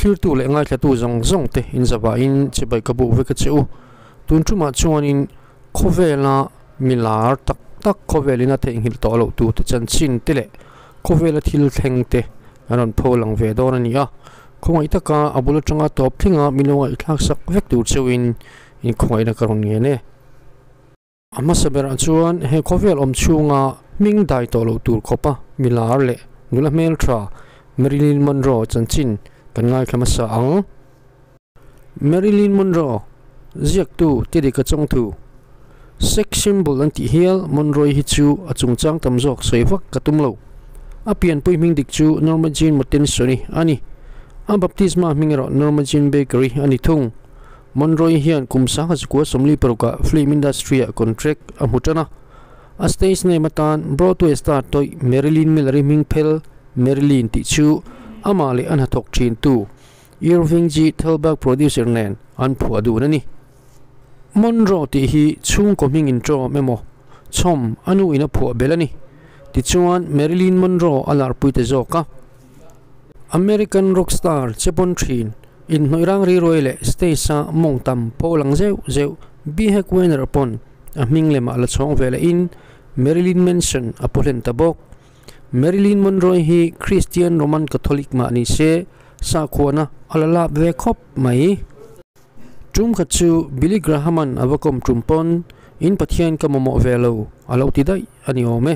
Thiltu leh ngaithlatu zawng zawng te in zavaiin chibai ka buh vek a che u. Tun tumah chuanin khawvela mi lar tak tak khawvelin a theihnghilh tawh loh tur te chanchin te leh khawvela thil thleng te an rawn pho lang ve dawn a ni a. Khawngaih taka a bul atanga tawp thlenga min lo ngaihthlak sak vek tur cheuhin inkhawngaihna ka rawn ngen e. A hmasa berah chuan he khawvel awm chhunga hming dai tawh loh tur khawpa mi lar leh nula hmeltha Marilyn Monroe chanchin kan ngaithla hmasa ang. Marilyn Monroe ziaktu Tedika Chawngthu, Sex symbol an tih hial Monroe hi chu a chungchang tam zawk sawi vak ka tum lo. A pianpui hming dik chu Norma Jean Mortenson-i a ni. A baptisma hming erawh Norma Jean Baker-i a ni thung. Monroe hian kum 1946-ah film industry-ah contract a hmu tan a. A stage name atan Broadway star tawih Marilyn Miller-i hming phel Marilyn tih chu amah leh a hnathawk thintu Irving G. Thalberg producer nen an phuah dun a ni. Monroe tih hi chhungkaw hming inṭawm emaw chhawm a nu in a phuah belh a ni. Tichuan Marilyn Monroe a larpui ta zawk a. American rock star Chepon thin inhnawih rang riruai leh stage a mawng tam pho lang zeuh zeuh B. Heck Weiner pawn a hming lemah la chhawng ve lehin Marilyn Manson a pawhlen ta bawk. Marilyn Monroe hi Christian Roman Catholic mah ni se sakhuana a la lap ve khawp mai. Tum khat chu Billy Graham-a'n a va kawm tum pawn in Pathian ka mamawh ve lo a lo ti daih a ni awm e.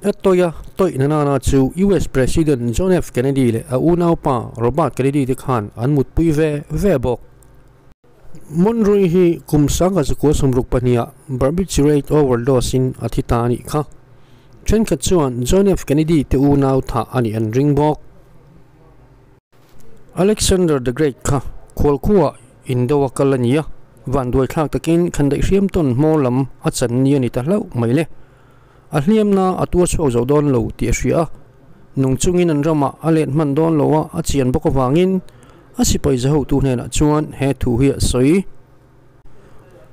A tawia tawih na nana chu US President John F Kennedy leh a unaupa Robert Kennedy te khan an mutpui ve ve bawk. Monroe hi kum 1962 ah barbiturate overdose in a thi ta a nih kha. Thenkhat chuan John F Kennedy te unau thah a nih an ring bawk. Alexander the Great kha khualkhuah indo a kal a ni a, vanduai thlak takin khandaih hriam tawn hmawr lam a chan ni a ni ta hlauh mai le. A hliamna a tuar chhuak zo dawn lo tih a hria a, nung chungin an ramah a let hman dawn lo a a chian bawk avangin a sipai zahotu hnenah chuan he thu hi a sawi.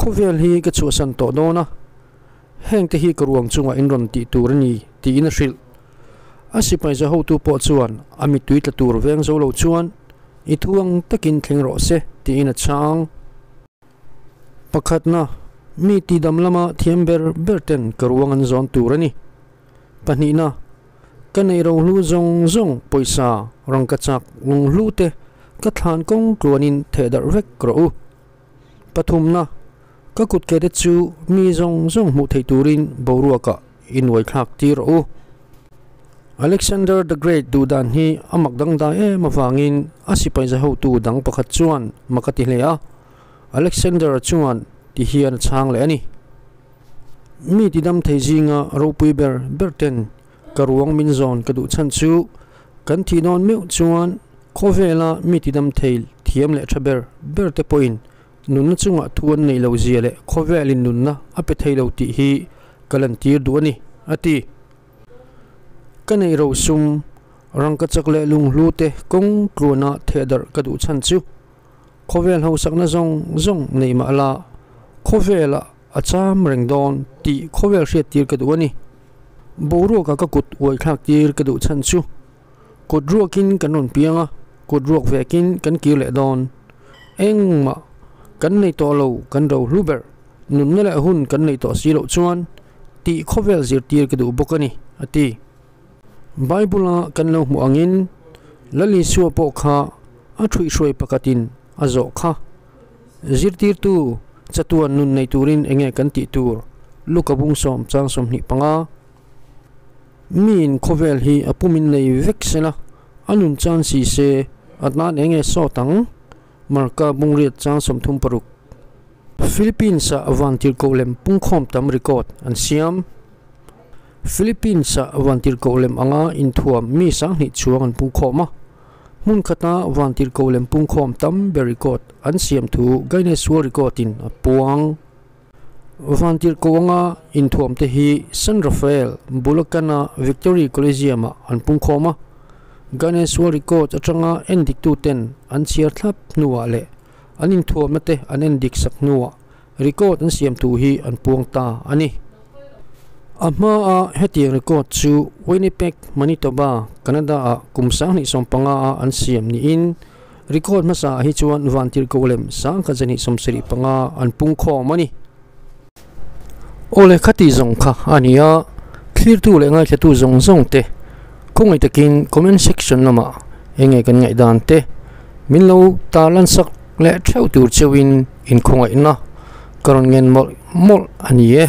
Khawvel hi ka chhuahsan tawh dawn a, hengte hi ka ruang chungah in rawn tih tur a ni tiin a hrilh. A sipai zahotu pawh chuan a mittui tla tur veng zo lo chuan i thu ang takin thleng rawh se tiin a chhang. Pakhatna, mi tidam lama thiam ber ber ten ka ruang an zawn tur a ni. Pahnihna, ka neih rohlu zawng zawng pawisa rangkachak lunghlu te ka thlan kawng tluanin thehdarh vek rawh u. Pathumna, ka kut ke te chu mi zawng zawng hmuh theih turin boruakah i nuaithlak tir rawh u. Alexander the Great duh dan hi a mak dangdai em avangin a sipai zahotu dang pakhat chuan mak a ti hle a. Alexander chuan ti hian a chhang leh a ni. Mi tidam thei zinga ropui ber ber ten ka ruang min zawn ka duh chhan chu kan thih dawn meuh chuan khawvela mi tidam thei thiam leh tha ber ber te pawhin nunna chungah thu an neih loh zia leh khawvelin nunna a pe thei lo tih hi ka lantir duh a ni, a ti. Ka neih rosum, rangkachak leh lunghlu te kawng tluana thehdarh ka duh chhan chu khawvel hausakna zawng zawng nei mah la khawvelah a cham reng dawn tih khawvel hriattir ka duh a ni. Boruaka ka kut uaithlak tir ka duh chhan chu kut ruakin kan rawn piang a, kut ruak vekin kan kir leh dawn. Engmah kan nei tawh lo kan ro hlu ber, nunna leh hun kan nei tawh si loh chuan tih khawvel zirtir ka duh bawk a ni, a ti. Bible-a kan lo hmuh angin Lal Isua pawh kha a thuihhruai pakhatin a zawh kha. Zirtirtu chatuan nun nei turin enge kan tih tur? Luka bung sawm chang 25. Miin khawvel hi a pumin nei vek sela, a nun chan si se, a tan enge sawt ang? Marka bung riat chang 36. Philippines-ah vantirhkoh lem pungkhawm tam record an siam. Philippines-ah vantirhkoh lem anga inthuam mi 2000 chuang an pungkhawm a. Hmun khata vantirhkoh lem pungkhawm tam ber record an siam thu Guinness World Record-in a puang. Vantirhkoh anga inthuam te hi San Rafael, Bulacan-a Victory Coliseum-ah an pungkhawm a. Guinness World Record atanga endik ten an chhiar thlap hnuah leh an inthuamna te an endik sak hnuah record an siam thu hi an puang ta a ni. A hmaa hetiang record chu Winnipeg, Manitoba, Canada-ah kum 2015-a an siam niin Record hmasa ah hi chuan Vantirhkoh lem 1275 an pung khawm a ni. Awle khati zawng kha a ni a, thlirtu leh ngaithlatu zawng zawng te khawngaih takin comment section lamah enge kan ngaihdan te min lo tarlan sak leh theuh tur cheuhin inkhawngaihna ka rawn ngen mawlh mawlh a ni e.